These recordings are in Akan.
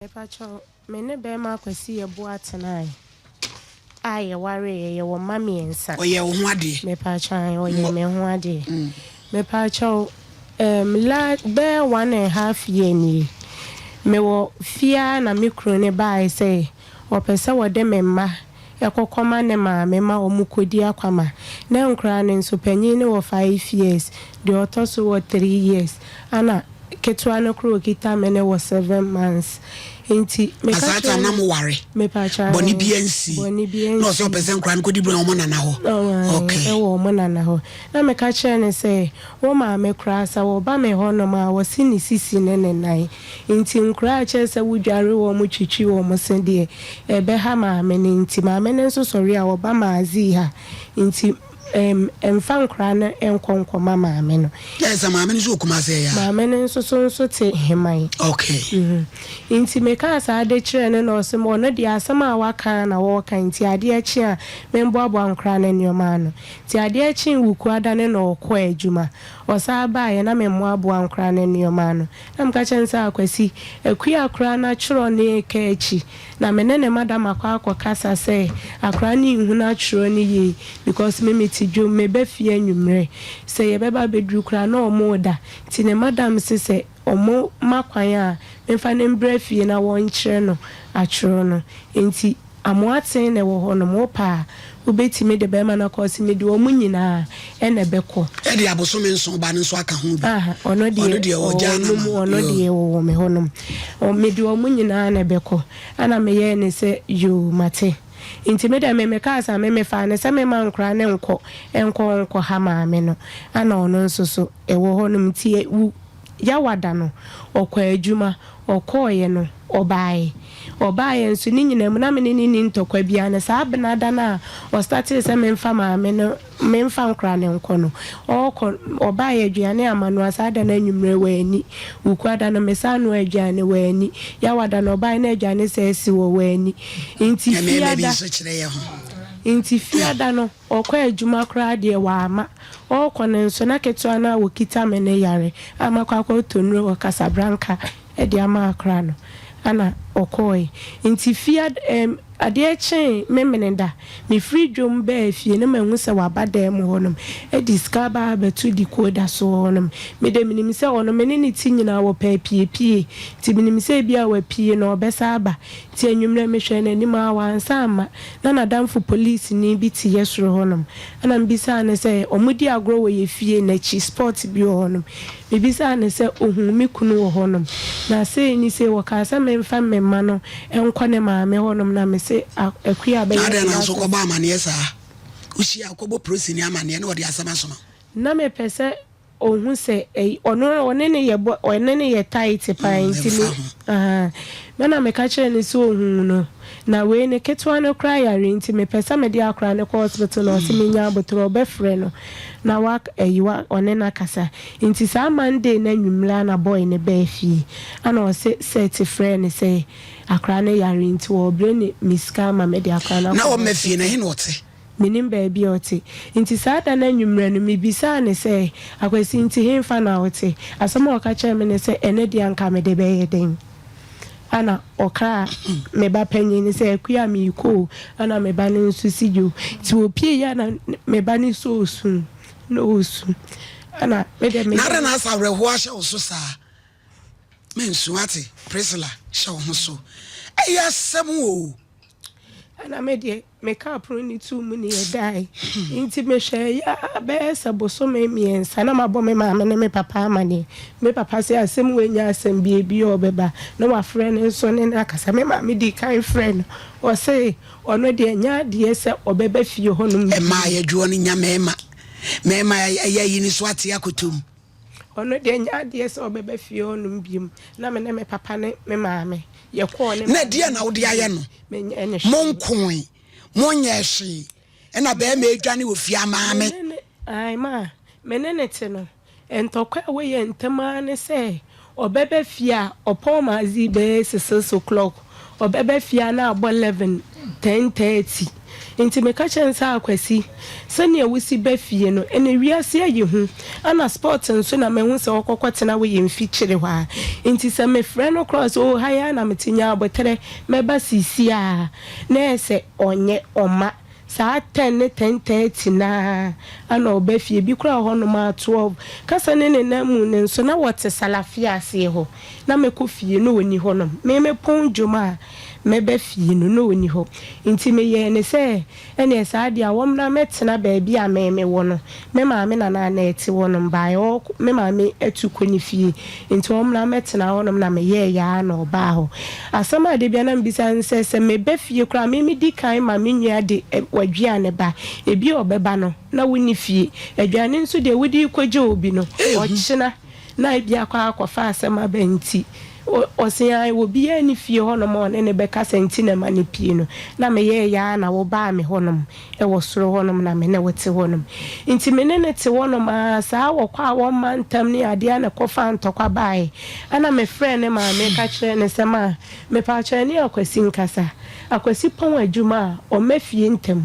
Mepakyɛw, me ne bɛɛma Akwasi Yeboah tenae a yɛwareeɛ, yɛwɔ mma mmiɛnsa. Ɔyɛɛ wo ho adeɛ? Mepakyɛw, ae, ɔyɛɛ me ho adeɛ. Mepakyɛw, ɛɛm, la, bɛyɛ one and half year nie, mewɔ fie ara na me kunu no baae sɛ ɔpɛ sɛ wɔde me mma kɔ kɔma ne maame ma wɔn kɔdi akwama. Na nkoraa no nso, panyin no wɔ 5 years, deɛ ɔtɔ so wɔ 3 years, ɛna ketewa no koraa ɔkita me no wɔ 7 months. Nti Na meka saa kyerɛ time na no mo ware? Mepakyɛw. Bɔne biara nsi? Bɔne biara Na ɔsɛ nsi. ɔpɛ sɛ nkwadaa no kɔdi berɛ wɔn nana hɔ? Okay. Ɛwɔ wɔn nana hɔ. Na meka kyerɛ no sɛ, wo maame koraa sɛ wɔba me hɔnom a, wɔse ne sisi ne ne nan. Nti nkoraa a kyerɛ sɛ wodware wɔn twitwi wɔn se deɛ, ɛbɛha maame no nti. Maame no nso sɔre a ɔba Maazii ha. Nti ɛmfa nkoraa no nkɔ nkɔma maame no. Yɛ sɛ maame no nso wɔ Kumase ɛyɛ a? Maame no nso so nso te Heman. Nti mekaa saa de kyerɛɛ no na ɔse ɔno deɛ asɛm a waka na wɔreka nti adeɛ kye a memboaboa nkoraa no nneɛma ano. Nti adeɛ kyee Wukuada no na ɔkɔɔ adwuma. Ɔsan baeɛ na memmoaboa nkoraa no nneɛma ano. Na meka kyerɛ no sɛ Akwasi, Akua koraa no atwerɛ ne reka akyi na me ne ne madam akɔ akɔkasa sɛ akwaraa no nhunu atwerɛ no yie because me mete dwom meba fie anwummerɛ sɛ yɛbɛba abɛduru koraa na ɔmo reda. Nti ne madam se sɛ ɔmo ma kwan a memfa no mbra fie na wɔnkyerɛ no atwerɛ no. Nti amoaten na ɛwɔ hɔnom wopɛ a wobɛtumi de bɛrima no akɔ ɔse mede ɔmo nyinaa ɛna ɛbɛkɔ. Ɛde abosome 7 ba no nso aka ho bi. Aha, ɔno deɛ Ɔno deɛ ɔgyaa no ɔnom ama. Ɔno deɛ wɔwɔ me hɔnom. Mede ɔmo nyinaa na ɛbɛkɔ. Ɛna meyɛɛ ne sɛ yoo mate. Nti me deɛ me mekaa sɛ me mefaa ne sɛ mema nkoraa ne nkɔ nkɔ nkɔ ha maame no. Ɛna ɔno nso so ɛwɔ hɔnom nti wu Yawada no ɔkɔ adwuma ɔkɔɔeɛ no ɔbaeɛ. Ɔbaeɛ nso ne nyinaa mu na me ne ne ni ntɔkwa biara no saa benada no a ɔstartee sɛ memfa maame no memfa nkoraa no nkɔ no ɔrekɔ ɔbaeɛ aduane ama no a saa da no anwummerɛ wanni. Wukuada no mesan noa aduane wanni. Yawada no ɔbaeɛ na aduane sɛ asi wɔ wanni. Nti Mmarima bi fiada nso kyerɛ yɛ ho. Nti fiada no ɔkɔ adwuma koraa deɛ wamma. Ɔrekɔ no nso na ketewa no a wɔkita me no yare a makɔ akɔtɔ nnuro wɔ Casablanca de ama akora no ana ɔkɔɔe. Nti fiada adeɛ kyee Memeneda mefiri dwom baa fie na mahu sɛ waba dan mu hɔnom de sika aba abɛto decoder so wɔ hɔnom. Mede menim sɛ ɔno me ne ne ti nyinaa wɔpɛ apiepie nti menim sɛ ebia wapue na ɔbɛsa aba. Nti anwummerɛ mehwɛ n'anim a wansa amma na n'adamfo polisini bi te yɛ soro hɔnom. Ɛna mebisaa no sɛ ɔmo di agorɔ wɔ yɛ fie n'akyi spot bi wɔ hɔnom. Mebisaa no sɛ ohuu me kunu wɔ hɔnom. Na sei ni sei wɔkaa sɛ memfa me mma no nkɔ ne maame hɔnom na mese Akua Na bɛyɛ adɛn na nso classes. kɔbɔ amanneɛ saa? Wohyia kɔbɔ polisini amanneɛ na ɔde asɛm asoma. Na mepɛ sɛ ohu sɛ ɛyi ɔno ɔne ne yɛ bɔ ɔne ne yɛ tight paa nti Ɛmfa me ho. Aha mɛ na meka kyerɛ no sɛ ohun no na wei ne ketewa no koraa yare nti mepɛ sɛ mede akora no kɔ hospital na ɔsɛ menya abotire ɔbɛfrɛ no na wa ɛyi wa ɔne no akasa. Nti saa Monday na nwummerɛ na boy ne bɛɛ fie ana ɔsɛ sɛ te frɛ ne sɛ akora no yare nti wɔbrɛ ne me sika ama mede akora no Na akɔ ɔmma fie hospital. na ɛhe na ɔte? Menim baabi a ɔte. Nti saa da no anwummerɛ no mebisaa ne sɛ, Akwasi, nti hemfa na wote? Asɛm a ɔka kyerɛ me ne sɛ ɛnɛ deɛ anka mede bɛyɛ den. Ana ɔkaa me ba panyin no sɛ Akua meekɔ o, ana me ba no nso si dwo. Nti opie yi ana me ba no so osu na osu. Ana me de me Na adɛn na asa awerɛhoɔ ahyɛ wo so saa? Mensu ate, Priscilla, hyɛ wo ho so. Ɛyɛ asɛm o. Ana me deɛ meka pono ne tu mu ne yɛdae. Nti mehwɛ yɛ a bɛyɛ sɛ bosome 3 na mabɔ me maame ne me papa amanneɛ. Me papa sɛ asɛm wei nyɛ asɛm bi ebi a ɔbɛba na wafrɛ ne nso ne no akasa. Me maame di kan frɛ no, ɔse ɔno deɛ nyɛ adeɛ sɛ ɔbɛba fie hɔnom. Ɛmaa yɛdwoɔ no nya mmarima. Mmarima ɛyɛ yi ne so ate akotom. Ɔno deɛ nyɛ adeɛ sɛ ɔbɛba fie hɔnom biom. Na me ne me papa ne me maame yɛkɔɔ ne Na ɛdeɛ na wode ayɛ no? Menyɛ ne hwee. Monkoe, monyɛ hwee. Ɛna bɛrima adwane wɔ fie amaame. Me ne ne ai ma me ne ne te no ntɔkwa a wɔyɛ ntɛm ara ne sɛ ɔbɛba fie a ɔpɔn maadze bɛyɛ 6 o'clock, ɔbɛba fie a na abɔ 11, 10:30. Nti meka kyerɛɛ no sɛ, Akwasi, sɛnea wosi ba fie no, ɛnɛ wiase ayɛ hu, ɛna sport nso na mahu sɛ ɔkɔkɔtena hɔ yɛ mfikyire hɔ a. Nti sɛ mefrɛ no koraa a, ɔse, Oh, ha yi ara na mete, nya aboterɛ, mɛba seesei ara. Na ɛyɛ sɛ ɔnyɛ, ɔmma. Saa ten ne 10:30 no ara na ɔba fie, bi koraa wɔ hɔnom a 12. Kasa ne ne nan mu no nso, na wɔte Salafia aseɛ hɔ. Na mɛkɔ fie na ɔnni hɔnom. Me mepɔn dwom a, mɛba fie no, na ɔnni hɔ. Nti meyɛɛ no sɛ, ɛnneɛ saa deɛ a, wɔmmra mmɛtena baabi a me mewɔ no. Me maame na na na ɛte hɔnom, baeɛ ɔɔk me maame atu kɔ ne fie, nti ɔmmra mmɛtena hɔnom na meyɛeɛ ara na ɔbaa hɔ. Asɛm a da biara na mebisa ne sɛ, sɛ meba fie koraa a, me medi kan ma me nua de w'aduane ba. Ebia ɔbɛba no, na wonni fie. Aduane nso deɛ wode rekɔgya obi no, ɔkyena na ebia akɔ akɔfa asɛm aba nti, ɔse ae, obiara nni fie hɔnom a ɔne no bɛkasa nti na ɛma no pue no. Na meyɛeɛ ara na wobaa me hɔnom wɔ soro hɔnom na me ne wo te hɔnom. Nti me ne no te hɔnom ara, saa wɔkɔ a wɔmma ntam ne adeɛ ara na ɛkɔfaa ntɔkwa baeɛ. Ɛna mefrɛɛ ne maame ka kyerɛɛ no sɛ, Ma, mepaakyɛw ɛne Akwasi nkasa. Akwasi pɔn adwuma a, ɔmma fie ntɛm.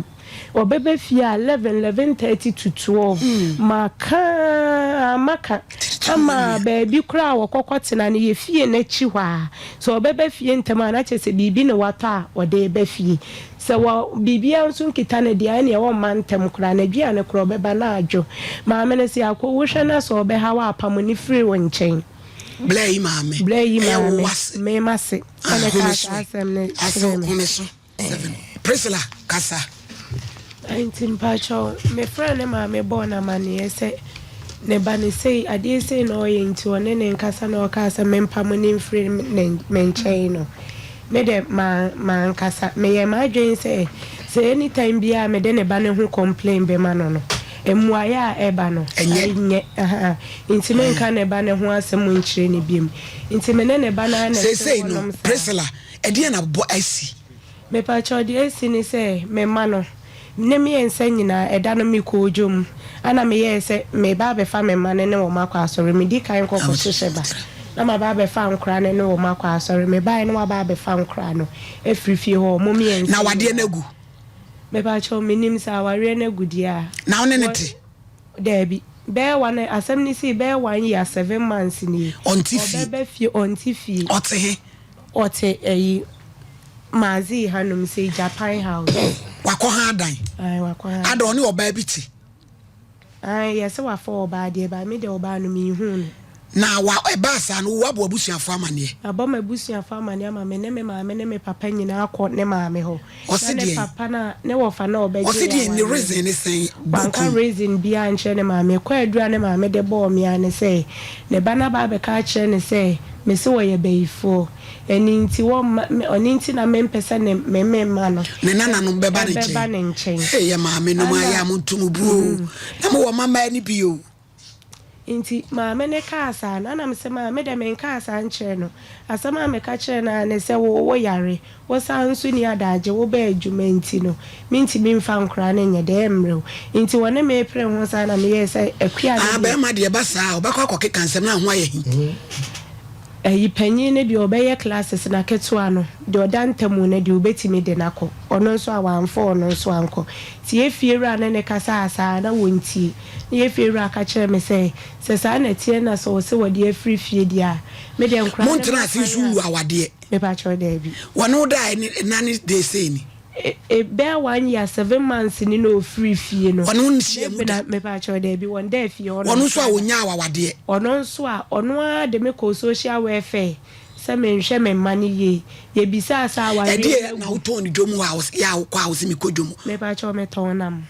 Ɔbɛba fie a 11, 11:30 to 12. Maka ara, maka ama baabi koraa a wɔkɔ kɔtena no yɛ fie no akyi hɔ ara. Sɛ ɔbɛba fie ntɛm a, na kyerɛ sɛ biribi na watɔ a ɔde reba fie. Sɛ wɔ biribiara nso nkita no deɛ a, ɛnneɛ ɔmma ntɛm koraa. N'aduane koraa, ɔbɛba na adwo. Maame no se, Ako, wohwɛ na sɛ ɔbɛha wo a, pamo no firi wo nkyɛn. Blɛ yi maame. Blɛ yi Ɛyɛ wo maame. wase. Me m'ase. Ah, Ɛna home ɛkaa so. saa asɛm no Ase kyerɛɛ me. home so. Seven. Priscilla, kasa. Nti mpakyɛw, mefrɛɛ ne maame bɔɔ no amaneɛ sɛ ne ba no sei, adeɛ sei na ɔyɛ nti ɔne no nkasa na ɔkaa sɛ mempamo no mfiri ne me nkyɛn no, me deɛ ma mankasa. Meyɛɛ m'adwene sɛ, sɛ anytime biara mede ne ba no ho complain bɛma no no, mmuaeɛ a ɛba no, Ɛnyɛ. ɛnyɛ, ahaa, nti menka ne ba no ho asɛm nkyerɛ no biom. Nti me ne ne ba no ara na ɛte Seesei no, hɔnom saa. Priscilla, ɛdeɛn na bɔ asi? Mepakyɛw deɛ asi ne sɛ me mma no ne miɛnsa nyinaa ɛda no me kɔɔ dwom ɛna me yɛɛ sɛ me ba abɛfa me mma no ne wɔn akɔ asɔre me di kan kɔ kɔ hyehyɛ ba na ma ba abɛfa nkora no ne wɔn akɔ asɔre me baeɛ na waba abɛfa nkora no afiri fie hɔ wɔn miɛnsa Na awadeɛ no nyinaa agu? Mepakyɛw me nim sɛ awareɛ no agu deɛ a Na wo ne no wɔ te? Daabi bɛyɛ one asɛm no sii bɛyɛ one year 7 months nie Ɔnte fie? ɔbɛba fie ɔnte fie. Ɔte he? Ɔte ɛyi Mazii hanom sei Japan house. Wakɔ ha adan? Ae wakɔ ha Ada adan. ɔne ɔbaa bi te? Ae yɛse wafa ɔbaa deɛ but me deɛ ɔbaa no menhuu no. Na wa ɛbaa saa no woabɔ w'abusuafoɔ amaneɛ? Mabɔ m'abusuafoɔ amaneɛ ama me ne me maame ne me papa nyinaa akɔ ne maame hɔ. Na Ɔse ne deɛn? papa no a ne wɔfa no a Ɔse ɔbɛgyee deɛn? Ne awareɛ no. reason ne sɛn? Wanka Boku. reason biara ankyerɛ ne maame. Kwaadu a ne maame de bɔɔ me ara ne sɛ ne ba no aba abɛka akyerɛ no sɛ mese wɔyɛ bayifoɔ. Ɛno nti wɔmma me, ɔno nti na mempɛ sɛ ne me me mma no Ne nananom bɛba ne bɛba nkyɛn. ne nkyɛn. Hey, yɛ maame nom ayɛ Ɛna a monto mo bu o. Na mowɔ mmammaa no bi o. Nti maame no kaa saa no, ɛna mese maame deɛ menkaa saa nkyerɛ no. Asɛm a meka kyerɛɛ no ara ne sɛ wo wo yare, wo san nso nni adagye, wo ba adwuma nti no, mentumi mfa nkoraa no nyɛ dɛ, ɛmmerɛ wo. Nti wɔne me repere ho saa na meyɛɛ sɛ Akua no Ah, deɛ. bɛrima deɛ ɛba saa a, ɔbɛkɔ akɔkeka nsɛm na ho ayɛ hi. Ayi panyin no deɛ ɔbɛyɛ classes na ketewa no deɛ ɔda ntamu no deɛ obetumi de no akɔ ɔno nso a wamfa ɔno nso ankɔ nti yɛ fie wura ne no kasaa saa na wɔntie na yɛ fie wura ka kyerɛɛ me sɛ sɛ saa na ɛteɛ na sɛ ɔse wɔde afiri fie deɛ a me deɛ nkoraa no Montena ma ase nso kwan a nwu awadeɛ. Mepakyɛw daabi. Wɔne wo daeɛ ne nna ne dee sei ni? E bɛyɛ one year 7 months ni na ɔfiri fie no. Ɔne wo nhyiaa Me mu da? bena mepakyɛw daabi wɔndaa fie hɔ Ɔno nom nso a koraa da. ɔnyaa wo awadeɛ? Ɔno nso a, ɔno ara de me kɔɔ social welfare sɛ menhwɛ me mma no yie. Yɛbisaa sɛ awareɛ Ɛdeɛ no na agu. wotɔn no dwom hɔ a, yɛ a wokɔ a wose mekɔ dwom? Mepakyɛw metɔn nam.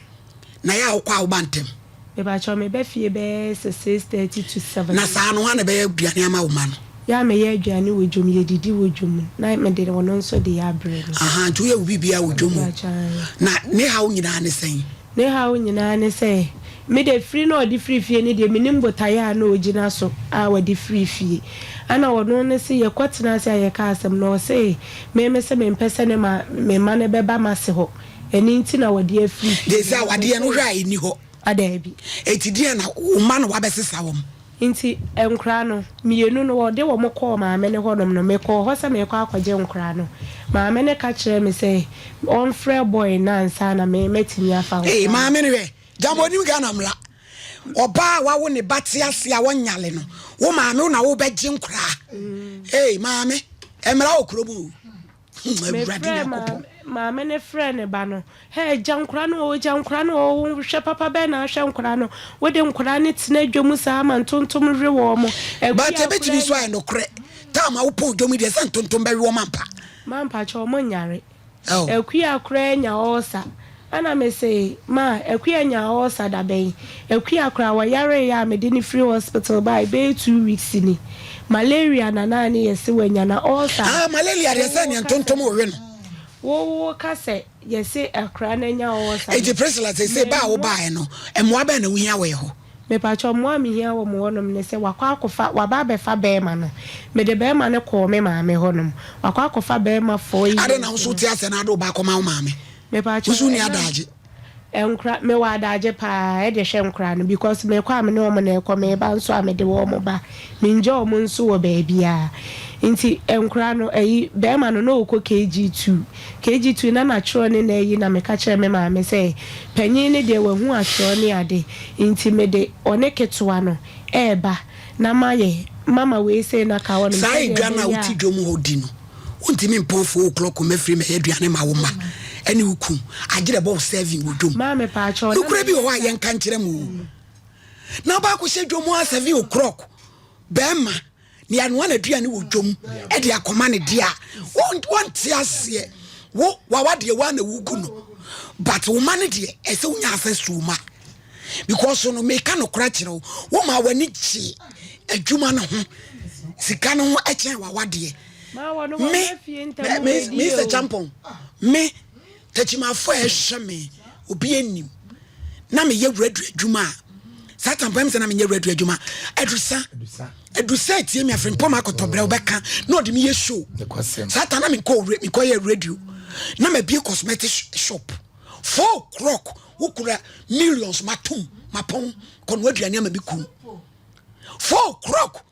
Na yɛ a wokɔ a woba ntɛm? Mepakyɛw meba fie bɛyɛ sɛ 6:30 to 7. Na saa no hwan na ɛbɛyɛ aduane ama wo mma no? Yɛ a meyɛ aduane wɔ dwom, yɛdidi wɔ dwom na mede ɔno nso deɛ abrɛ no. Ahaa, nti woyɛ wo biribiara wɔ dwom o. Mepakyɛw aane. Na ne haw nyinaa ne sɛn? Ne haw nyinaa ne sɛ, me de, firi na ɔde firii fie no deɛ, mennim botaeɛ a na ɔgyina so a ɔde firii fie. Ɛna ɔno no se yɛkɔtenaa ase a yɛkaa asɛm no, ɔse me mese mempɛ sɛ ne ma me mma no bɛba m'ase hɔ, ɛno nti na ɔde afiri fie Deɛ no. sɛ awadeɛ no wohwɛ a ɛnni hɔ. A daabi. Enti deɛn na wo mma no woabɛsesa wɔn? Nti nkoraa no, mmienu no wɔde wɔn kɔɔ maame no hɔnom no, mekɔɔ hɔ sɛ merekɔ akɔgye nkoraa no. Maame no ka kyerɛɛ me sɛ ɔmfrɛ boy no ansa na me matumi afa Ee, nkoraa no. maame no hwɛ, gyama onim Ghana mmara. Ɔbaa a wawo ne ba te ase a ɔnyale no, wo maame wo na wobɛgye nkoraa. Ee, maame, mmara wɔ kurom o. Hmm, Awurade Mefrɛɛ Nyankopɔn. maame, maame no frɛɛ ne ba no, Hey, gya nkwadaa no oo, gya nkwadaa no oo, wo hwɛ papa bɛn na ahwɛ nkwadaa no, wode nkwadaa no tena dwa mu saa ma ntontom we wɔn, But akua ebetumi koraa nso nya. ayɛ nokorɛ. Time a wopɔn dwom yi deɛ sɛ ntontom bɛwe wɔn ampa. Ma mpakyɛ wɔn nyare. Oh. Akua koraa nya ulcer. Ɛna me se, ma Akua nya ulcer da bɛn? Akua koraa wɔyareeɛ a mede no firi hospital bae bɛyɛ 2 weeks ni. Malaria na na ne yɛse wanya na ulcer a, Ah, malaria deɛ sɛ wo neɛ ka sɛ. ntontom rewe no. Wo wo ka sɛ yɛse akora no anya ulcer no, Enti Priscilla seesei ba a memmɔ. wobaeɛ no, mmoa bɛn na wohia wɔ yɛn hɔ? Mepakyɛw, mmoa a mehia wɔ mo hɔnom ne sɛ wakɔ akɔfa, waba abɛfa bɛɛma no. Mede bɛɛma no kɔɔ me maame hɔnom. Wakɔ akɔfa bɛɛma 4 Adɛn na wo years nso no. wote aseɛ na wode wo ba akɔma wo maame? Wo Mepakyɛw, nso wonni ɛnam adaagye. nkora, mewɔ adagye paa ɛde hwɛ nkora no because mekɔ a me ne wɔn na ɛkɔ, meba nso a mede wɔn ba. Mengya wɔn nso wɔ baabiara. Nti nkora no, ayi, bɛɛma no na ɔkɔ KG2. KG2 na n'atwerɛ ne n'ayi na meka kyerɛɛ me maame sɛ panyin no deɛ wahu atwerɛ ne ade nti mede ɔne ketewa no ɛreba na mayɛ mama wei sei na ka hɔnom Saa sɛdeɛ aduane a ɛbɛyɛ wote a. dwom hɔ di no, wontumi mpɔn 4 o'clock mmɛfiri mmɛyɛ aduane ma wo mma ne wo kunu, agyerɛ bɔ wo serving wɔ dwom. Maame paakyɛw na Nokorɛ bi wɔ meyɛ hɔ a saa. yɛnka nkyerɛ mo o. Na wobɛakɔhyɛ dwom hɔ a 7 o'clock bɛrima ne yɛanoa n'aduane wɔ dwom de akɔma ne deɛ a, wɔnte aseɛ. Wo wawadeɛ woa na wogu no, but wo ma no deɛ ɛsɛ wonya access to wo ma. Because no meka nokorɛ kyerɛ wo, wo ma w'ani gye adwuma no ho, sika no ho ɛkyɛn wawadeɛ. Maa wɔn Me, wɔn fie ntam me, wɔ me die Mr. o. Champon, me takyimafo a ɛhwɛ me obi anim na meyɛ radio adwuma a saa tampam sɛ na menyɛ radio adwuma adusa adusa atie me afiri mpɔm akɔtɔbrɛ wobɛka na ɔde meyɛ show saa ta na menkɔ mekɔyɛ radio na mabie cosmetic shop 4 o'clock wokura millions matom mapɔn kɔno aduane ama me kum 4 o'clock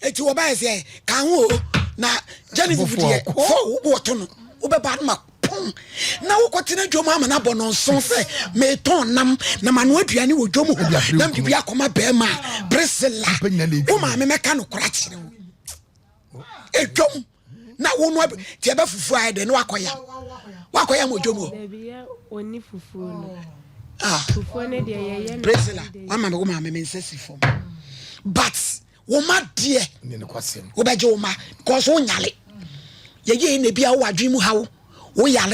eti wɔbɛyɛ sɛ ka ho o na Genevieve deɛ four wɔto no wobɛba no ma pɔn na wokɔtena dwom ama no abɔ no nso sɛ metɔn nam na mano aduane wɔ dwom hɔ na mede bi akɔma bɛrima a Priscilla wo maame mɛka no kora kyerɛ wo ɛdwom na wo no nti ɛbɛ fufuo ayɛ dɛ na wakɔyam wakɔyam wɔ dwom hɔ. Dabi yɛ ɔni fufuo no. Ah. Fufuo no deɛ yɛyɛ no. Priscilla wama me wo maame me nsa si fam but wo ma deɛ wobɛgye wo ma because wo nyale yɛyɛ na bi a wowɔ adwene mu ha wo wo yare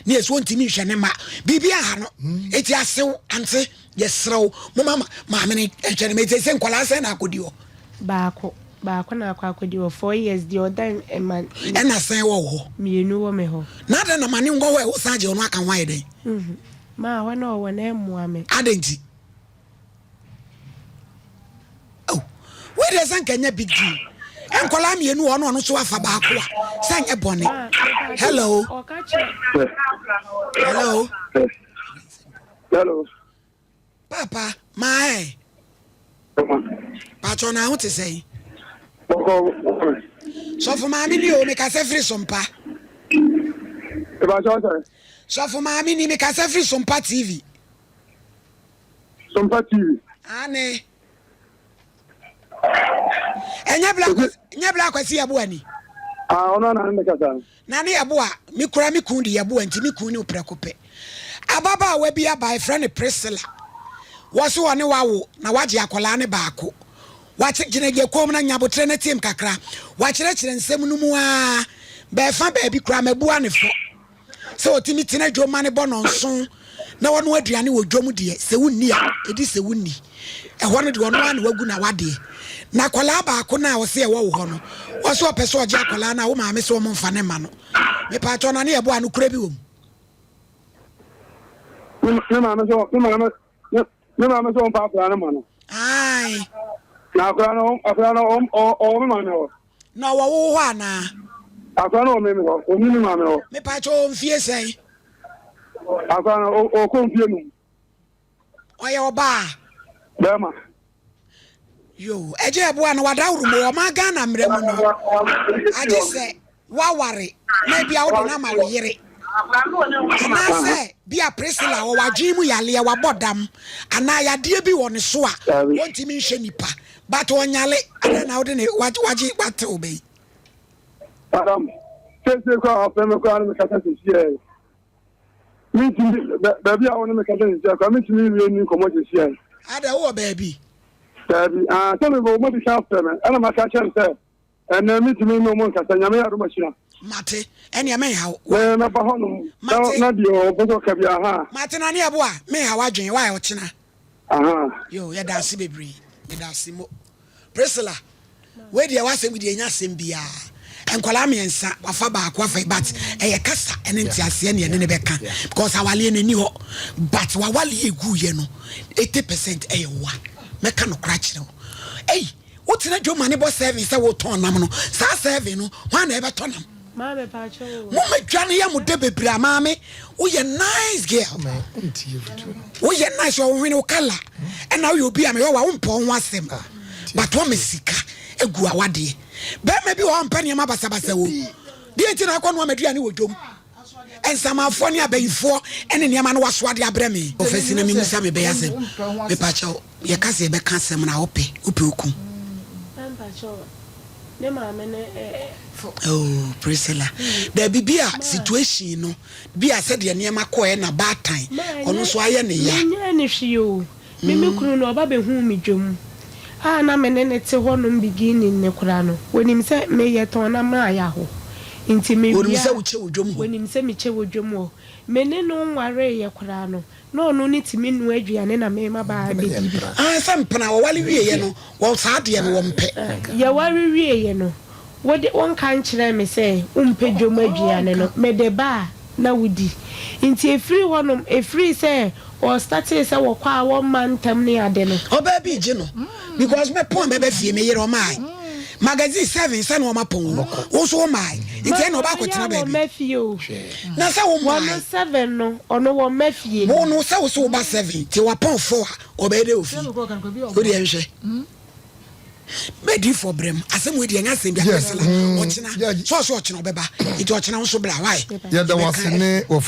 ne yɛsɛ wontumi nhwɛ ne ma biribi aha no ɛti asew ante yɛserɛ wo moma maame no nhwɛ ne ma ɛti sɛ nkwadaa sɛn na akɔdi hɔ. Baako baako na akɔ akɔdi hɔ 4 years deɛ ɔda ɛma. Ɛna sɛn wɔ hɔ. Mmienu wɔ me hɔ. Na adɛn na ma ne nkɔ hɔ ɛ wosan gye ɔno aka ho ayɛ dɛn. Maa hɔ na ɔwɔ na ɛmmoa me. Adɛn nti. Oh, wei deɛ sɛ nka nyɛ big deal. Nkwadaa mmienu wɔ ɔno ɔno so afa baako a sɛ nyɛ bɔne. Hello. Hello. Hello. Papa, maa ɛ. Patro na ho te sɛn? Sɔfo maame ni o, mekasa firi Sompa. Sɔfo maame ni, mekasa firi Sompa TV. Sompa TV. Ane. Ɛnyɛ bla nyɛ bla kwasi yɛboa ni. Ah, ɔno ana ne kasa. Na ne yɛboa, me kura me kun de yɛboa nti me kun ne prɛko pɛ. Ababaawa bi aba efrɛ ne Priscilla. Wɔso ɔne wawo na wagye akwadaa ne baako. Wakye gyina gye kɔn mu na nyabotrɛ na tiem kakra. Wakyerɛkyerɛ nsɛm no mu aa bɛɛfa baabi kura mabua ne fɔ. Sɛ ɔtumi tena dwom ma ne bɔ nɔnson na ɔno aduane wɔ dwom deɛ sɛ wonni a ɛdi sɛ wonni ɛhɔ no deɛ ɔno ara na wagu na wadeɛ na akwadaa baako no a ɔsɛ ɛwɔ wo hɔ no ɔsɛ ɔpɛ sɛ ɔgye akwadaa no a wo maame sɛ ɔmo mfa ne ma no mepaatɔ na ne yɛboa no kura bi wɔ mu. Ne maame sɛ ne maame ne maame sɛ ɔmfa akwadaa no ma no. Ae. Na akwadaa no akwadaa no ɔwɔ me maame hɔ. Na ɔwɔ wo hɔ anaa? Akwadaa no wɔ me hɔ, ɔni me maame hɔ. Mepaatɔ ɔwɔ mfie sɛn? Akwadaa no ɔkɔ mfie 5. Ɔyɛ ɔbaa? Bɛrima. Yoo, ɛgye ɛboa no wadaworo mu ɔman Ghana mmerɛ mu no, agye sɛ woaware na ebia wode no ama wo yere anaasɛ bia Priscilla ɔwɔ adwene mu yaleɛ wabɔ dam anaa yadeɛ bi wɔ ne so a wɔntumi nhwɛ nipa but ɔnyale adɛn na wode ne wagye wate wo bɛyi. Madam, seesei koraa wafrɛ me koraa ne mekasa sesiɛ. Mentumi baabi a wo ne mekasa sesiɛ koraa mentumi nwie ni nkɔmmɔ sesiɛ. Ada wowɔ baabi? Baabi, ah, sɛ mebɔ wɔn adi kan afrɛ me ɛna maka kyerɛ no sɛ Ɛnɛ mentumi ne ɔmo nkasa, Nyame yɛ adom ahyira. Mate, ɛneɛ menha wo. Me mɛba hɔ nom, Mate. na deɛ ɔpɛ sɛ ɔka biara, ahaa. Mate, Nane Aboa, menha w'adwene, why ɔkyena. Ahaa. Yoo, yɛda ase bebree, yɛda ase mo. Priscilla, wei deɛ w'asɛm yi deɛ ɛnyɛ asɛm biara. Nkwadaa mmiɛnsa, wafa baako afa yi, but ɛyɛ kasa ɛne nteaseɛ ne ɛne ne bɛka because awaleɛ no ɛni hɔ, but w'awaleɛ ɛguiɛ no 80% ɛyɛ woa. Mɛka nokorɛ akyerɛ wo. Ei! Wotena dwom ma ne bɔ serving sɛ wotɔn nam no, saa serving no hwan na ɛbɛtɔ nam? Moma dwa no yɛ mo dɛ bebree a maame woyɛ nice girl woyɛ nice ɔwo hwene wo kala ɛna woyɛ obi a meyɛ wa wompɛ wo ho asɛm ah, but wɔma sika egu awadeɛ bɛrima bi wɔ hɔ mpɛ nneɛma basabasa wo deɛ nti na akɔ noa maduane wɔ dwom Nsamanfoɔ ne abayifoɔ ne nneɛma no wasoa de abrɛ me. Ɔfɛsi na memusa me bɛyɛ asɛm. Mepakyɛw, yɛka sɛ yɛbɛka asɛm no a wopɛ, wopɛ oku. Oh, Priscilla. Dabi bi a situation no, bi a sɛdeɛ nneɛma kɔɛ na baatan, ɔno nso ayɛ ne ya. Menyɛɛ no hwee o. Me me kunu no ɔba bɛhuu me dwam a na me ne no te hɔ nom beginning no koraa no wɔnim sɛ me yɛ tɔn na maa ya hɔ nti me Wɔnim wie sɛ a wokyɛ wɔ dwam hɔ. wɔnim sɛ me kyɛ wɔ dwam hɔ me ne no nwareeɛ koraa no na ɔno no tumi noa aduane na me ma ba abɛdi bi. Ah sɛ mpena wɔware wieɛ no wɔ saa deɛ no wɔmpɛ. Yɛware wieɛ no Wode wonka nkyerɛɛ me sɛ wompɛ dwom aduane no, mede ba a na wodi. Nti ɛfiri hɔ nom, ɛfiri sɛ wɔstartee sɛ wɔkɔ a wɔmma ntɛm ne ade no. Ɔbaa bi gye no because mɛ pɔn bɛbɛ fie me yere ɔmaae magazine seven sɛ na ɔma pɔn o wo nso wo maae nti ɛna ɔba akɔtena baabi. Maa wɔn fie o. Na sɛ wo maae. Wɔn seven no ɔno wɔn ma fie. Wo no sɛ wo so wo ba seven nti wapɔn four a ɔbɛyɛ dɛ wɔ fie wo deɛ nhwɛ. Mɛdiifoɔ brɛ mu asɛm wei deɛ ɛnyɛ asɛm bi Yes. Priscilla Mm. ɔkyena Yeah. sɛ ɔsɛ ɔkyena ɔbɛba nti ɔkyena wo nso bra why Yɛda wo ase yɛbɛka ne wɔfa.